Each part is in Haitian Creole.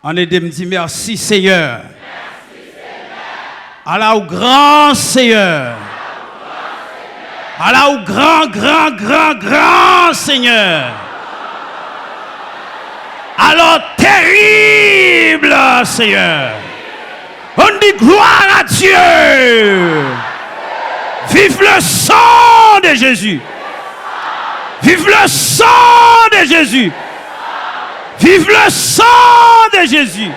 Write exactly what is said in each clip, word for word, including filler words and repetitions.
Ann ede m di, mèsi, Senyè. Ala w gran, Senyè. Ala w gran, gran, gran, gran, Senyè. Ala w terib, Senyè. On dit gloire à Dieu. Vive le sang de Jésus. Vive le sang de Jésus. Vive le sang de Jésus.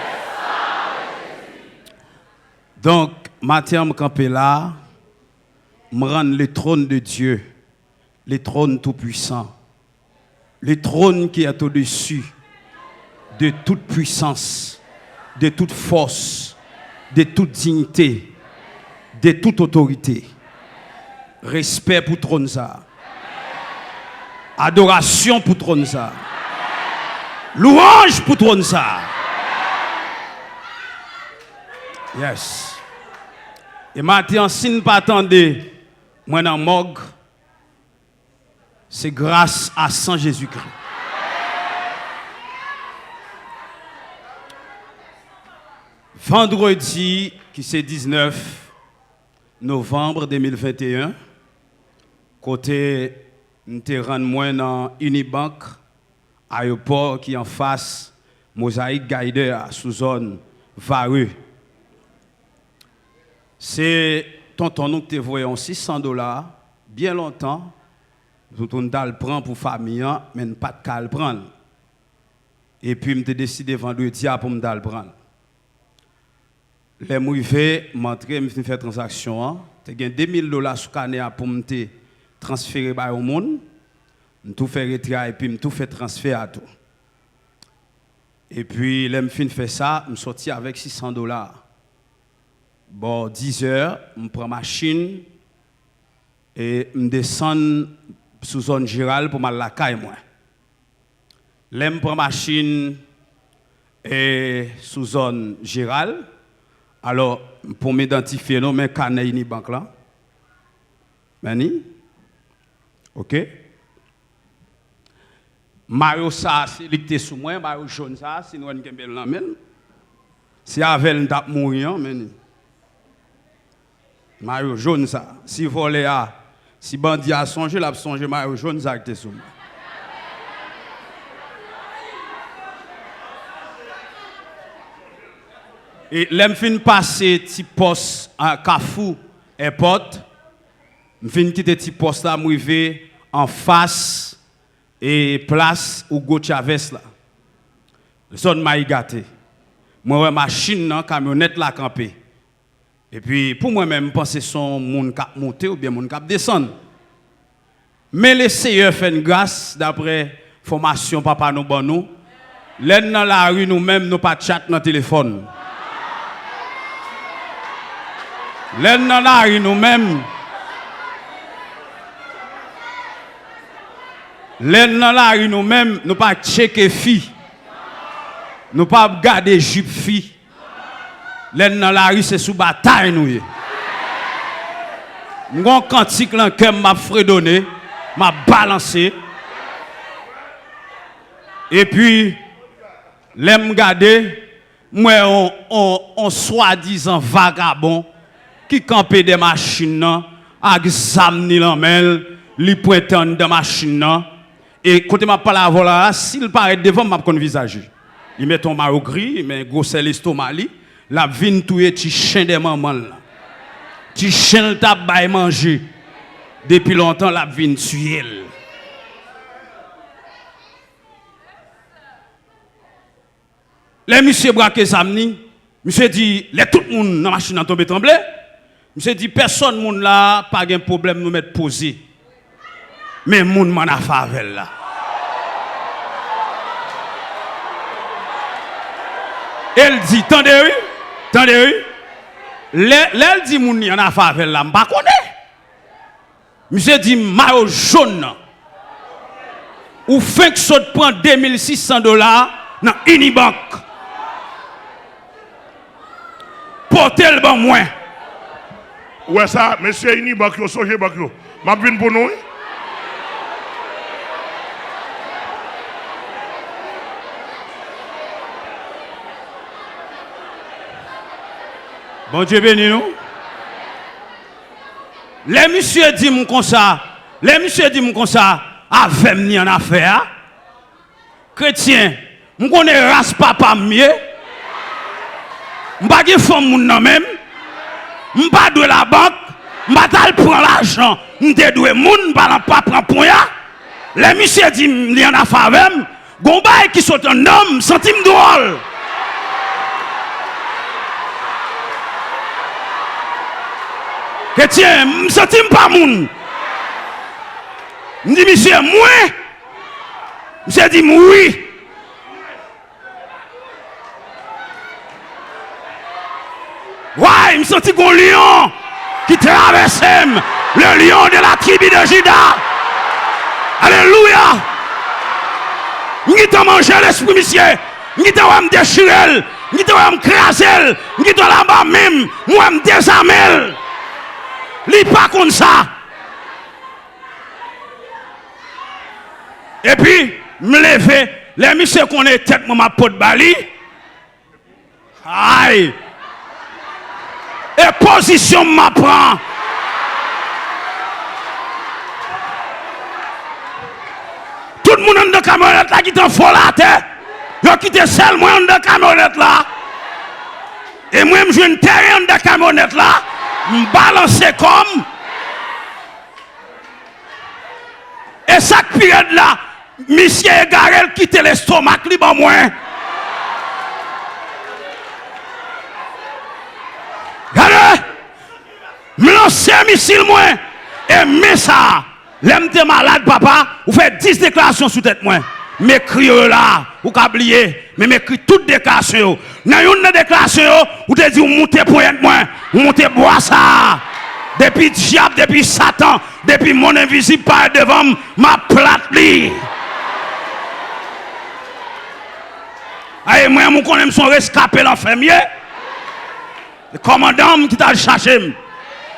Donk, maten an, m kanpe la, m rann le trône de Dieu, le trône tout-puissant, le trône qui est au-dessus de toute puissance, de toute force, de toute dignité, de toute autorité. Respè pou twòn sa a. Adorasyon pou twòn sa a. Lwanj pou twòn sa a. Yes. E maten an, si n pa tande mwen nan mòg, se gras a san Jezikri. Vandredi, ki se diznèf novanm de mil venteyen, kote m te rann mwen nan Unibank, ayewopò ki anfas Mosaic Guider a, sou zòn Varreux. Se tonton nou ki te voye yon sis san dola, byen lontan, pou, pou n t al pran pou fanmi an, men n pa t ka al pran l. Epi m te deside vandredi a pou m t al pran l. Lè m rive, m antre, m fin fè tranzaksyon an. Te gen de mil dola sou kanè a pou m te transfere bay yon moun. M tou fè retirè a epi m tou fè transfè a tou. Epi, lè m fin fè sa, m sòti avèk sis san dola. Bò dizè, m pran machin, e m desann sou zòn Jeral pou m al lakay mwen. Lè m pran machin, e sou zòn Jeral, alò, pou m idantifye nou, men kanè Unibank lan. Men li. Oke. Mayo sa a, se li ki te sou mwen, mayo jòn sa a, si nou wè n kenbe l nan men l. Se avè l n t ap mouri an, men li. Mayo jòn sa a. Si vòlè a, si bandi a sonje, l ap sonje mayo jòn sa a ki te sou mwen. E lè m fin pase ti pòs a Kafou Èpòt, m fin kite ti pòs la, m rive anfas e plas Hugo Chavez la. Zòn Mayi gate. Mwen wè machin nan, kamyonèt la kanpe. Epi, pou mwen menm, m panse se yon moun k ap monte oubyen moun k ap desann. Men Leseyè fè n gras, daprè enfòmasyon Papa nou ban nou. Lè n nan lari nou menm, nou pa tchat nan telefòn. Lè n nan lari nou menm, lè n nan lari nou menm, nou pa tcheke fi. Nou pa ap gade jip fi. Lè n nan lari, se sou batay nou ye. M gon kantik lan kè m, m ap fredone, m ap balanse. Epi, lè m gade, m wè on, on, on swadizan vagabon ki kanpe dè machin nan ak zam ni lan men l, li pwente anndan machin nan. E kote m ap pale avè w la a, si l parèt devan m, m ap konn vizaj li. Li mete yon mayo gri, men gwosè lestoma li, l ap vin touye ti chen dè manman l lan. Ti chen l t ap bay manje depi lontan, l ap vin tiye l. Lè misye brake zam ni, misye di, lè tout moun nan machin nan tonbe tranble, misye di, pèsòn moun la a, pa gen pwoblèm, nou mèt poze. Men moun m ann afè avè l la. E l di, tande wi, tande wi. Lè, lè l di moun li ann afè avè l la, m pa konnen. Misye di mayo jòn nan. Ou fenk sot pran de mil sis san dola nan Unibank. Pote l ban mwen. Ou wè sa, mesye Unibank yo, Sogebank yo. M ap vin pou nou, wi. Bondye beni nou. Lè misye di m konsa, lè misye di m konsa, avè m ni annafè a. Kretyen, m konnen ras papa m ye. M pa gen fanm moun nan men m. M pa dwe labank. M pa t al pran lajan m te dwe moun, m pa nan pa pran ponya. Lè misye di m li annafè avè m, gon bagay ki sot anndan m, m santi m dwòl. Kretyen, m santi m pa moun. M di misye, mwen? Misye di m wi. Way, m santi gon lyon ki travèse m, le lion de la tribu de Juda. Alelouya! M gentan manje lespri misye, m gentan wè m dechire l, m gentan wè m kraze l, m gentan laba men m, m wè m dezame l. Li pa konn sa. Epi, m leve, lè misye konnen tèt mwen m ap pot ba li. Ay! E pozisyon m ap pran. Tout moun anndan kamyonèt la gentan vole atè. Yo kite sèl mwen anndan kamyonèt la. E mwen, m jwenn teren anndan kamyonèt la. M balanse kò m. E sa k pi rèd la, misye egare, l kite lestomak li ban mwen. Gade! M lanse misil mwen. E men sa, lè m te malad, papa, ou fè dis deklarasyon sou tèt mwen. M ekri yo la, ou ka bliye, men m ekri tout deklarasyon yo. Nan youn nan deklarasyon yo, ou te di w moute ponyèt mwen, ou moute bwa sa a. Depi dyab, depi Satan, depi monn envizib parèt devan m, m ap plat li. Ay, mwen, ou konnen m se yon reskape lanfè m ye. E kòmandan m ki t al chache m.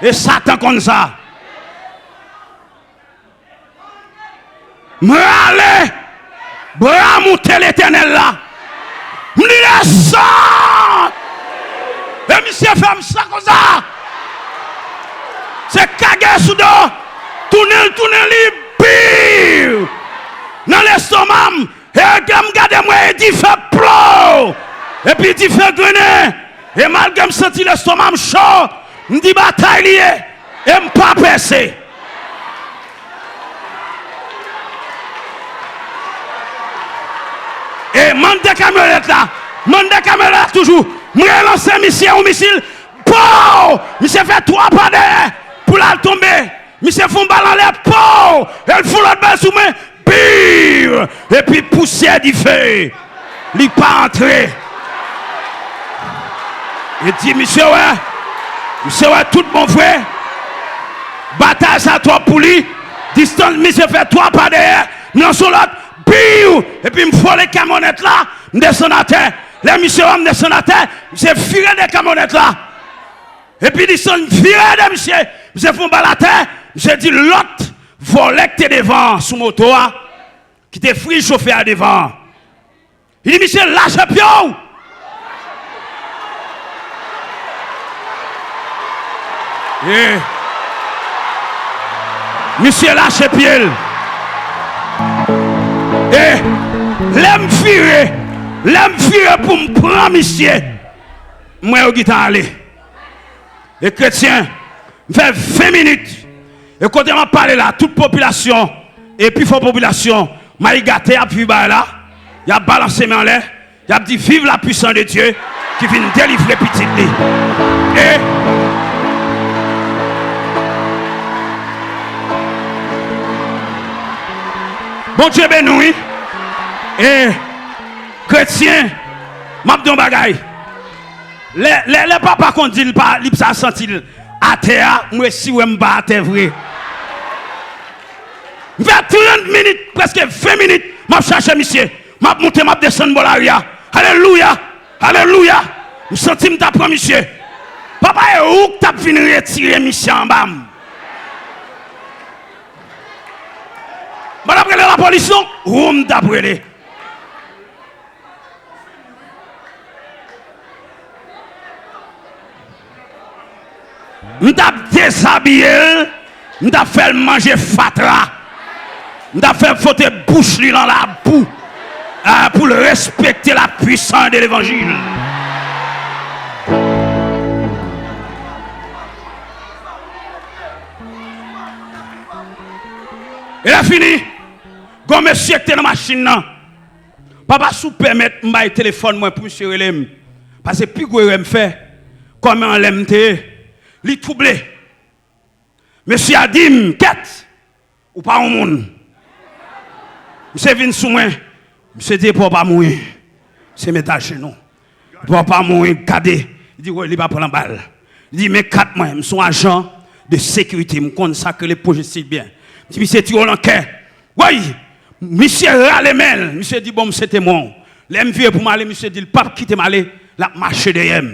E Satan konn sa. M rale bra moute Letènèl la. M di, desann! E misye fè m sa konsa. Se kage sou do. Tounen l, tounen li, biw! Nan lestoma m. E lè m gade, m wè e dife plo. Epi dife grennen. E malgre m santi lestoma m cho, m di batay li ye. E m pa pèse. E m anndan kamyonèt la. M anndan kamyonèt la toujou. M relanse misye yon misil. Pow! Misye fè twa pa dèyè pou l al tonbe. Misye fè yon bal anlè. Pow! E l fè yon lòt bal sou mwen. Biw! Epi pousyè dife. Li pa antre. E di, misye wè, misye wè tout bon vre. Batay sa twòp pou li. Distans misye fè twa pa dèyè. M lanse yon lòt. Biw! Epi m vole kamyonèt la. M desann atè. Lè misye wè m desann atè, misye vire de kamyonèt la. Epi li sann vire de misye. Misye fè yon bal atè. Misye di lòt vòlè k te devan an sou moto a, ki te fri chofè a devan an. Li di, misye, lache pye w! E misye lache pye l. E lè m vire, lè m vire pou m pran misye, m wè yo gentan ale. E kretyen, m fè ven minit. E kote m ap pale la, tout popilasyon, e pifò popilasyon Mayigate ap viv bagay la, y ap balanse men anlè, y ap di, vive la puissance de Dieu ki vin delivre pitit li. E Bondye beni w, wi. E kretyen, m ap di yon bagay. Lè, lè, lè papa konn di l pa, li pa santi l atè a, m resi wè m pa atè vre. M fè trant minit, prèske ven minit, m ap chache misye. M ap moute, m ap desann bò lari a. Alelouya! Alelouya! M santi m t ap pran misye. Papa, e ou k t ap vin retire misye anba m. M pa t ap rele lapolis non, ou m t ap rele. M t ap dezabiye l, m t ap fè l manje fatra, m t ap fè l fwote bouch li nan labou, ah, pou l respekte la puissance de l'évangile. E lè fini, gon mesye ki te nan machin nan. Papa, si w pèmèt, m bay telefòn mwen pou misye rele m. Paske pi gwo erè m fè, kòm anlè m te ye, li twouble. Mesye a di m, kèt, ou pa yon moun. Misye vin sou mwen. Misye di, epa w pa mouri. Misye met ajenou. Epa w pa mouri, gade. Li di, wè, li pa pran bal. Li di, men kat mwen, m se yon ajan de sekirite, m konn sa k rele pwojektayil byen. M di, misye tire w nan kè. Woy! Misye rale men l. Misye di, bon, m se temwen w. Lè m vire pou m ale, misye di l p ap kite m ale, l ap mache dèyè m.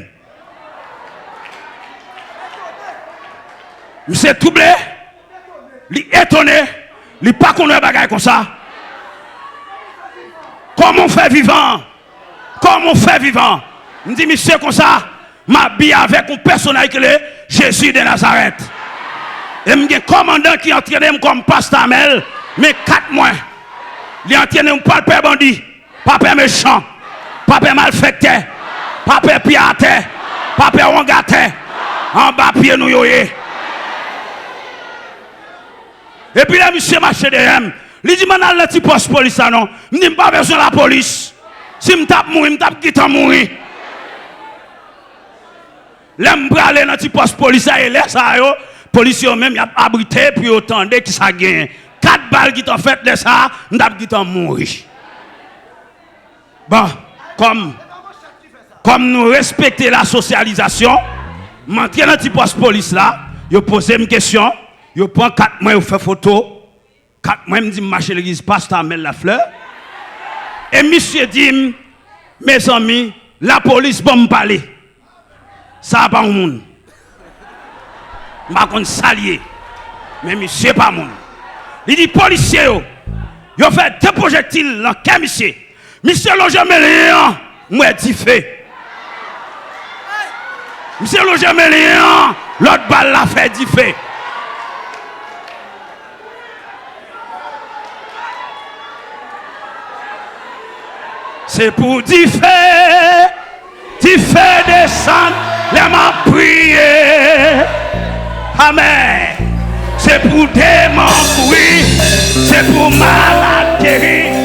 Misye twouble, li etone, li pa konn wè bagay konsa. Kòman w fè vivan? Kòman w fè vivan? M di misye konsa, m abiye avèk yon pèsonaj ki rele Jezi de Nazarèt. E m gen kòmandan ki antrene m kòm pastè Amèl, men kat mwen. Li antrene m pa pè bandi, pa pè mechan, pa pè malfektè, pa pè pye atè, pa pè wongatè. Anba pye nou yo ye. Epi lè misye mache dèyè m, li di m ann al nan ti pòs polis la non. M di m pa bezwen lapolis. Si m t ap mouri, m t ap gentan mouri. Lè m prale nan ti pòs polis la, e lè sa yo, polisye yo menm, y ap abrite pou yo tande ki sa k genyen. Kat bal gentan fèt, lè sa a, m t ap gentan mouri. Bon, kòm, kòm nou respekte la sosyalizasyon, m antre nan ti pòs polis la, yo poze m kesyon, yo pran kat mwen, yo fè foto. Kat mwen, m di m mache legliz pastè Amèl Laflè. E misye di m, mezanmi, lapolis ban m pale. Sa a pa yon moun. M pa konn sa l ye. Men misye pa moun. Li di polisye yo, yo fè de pwojektil nan kè misye. Misye lonje men li an, m wè dife. Misye lonje men li an, lòt bal la fè dife. Se pou dife, dife desann lè m ap priye. Amèn. Se pou demon mouri, se pou malad geri.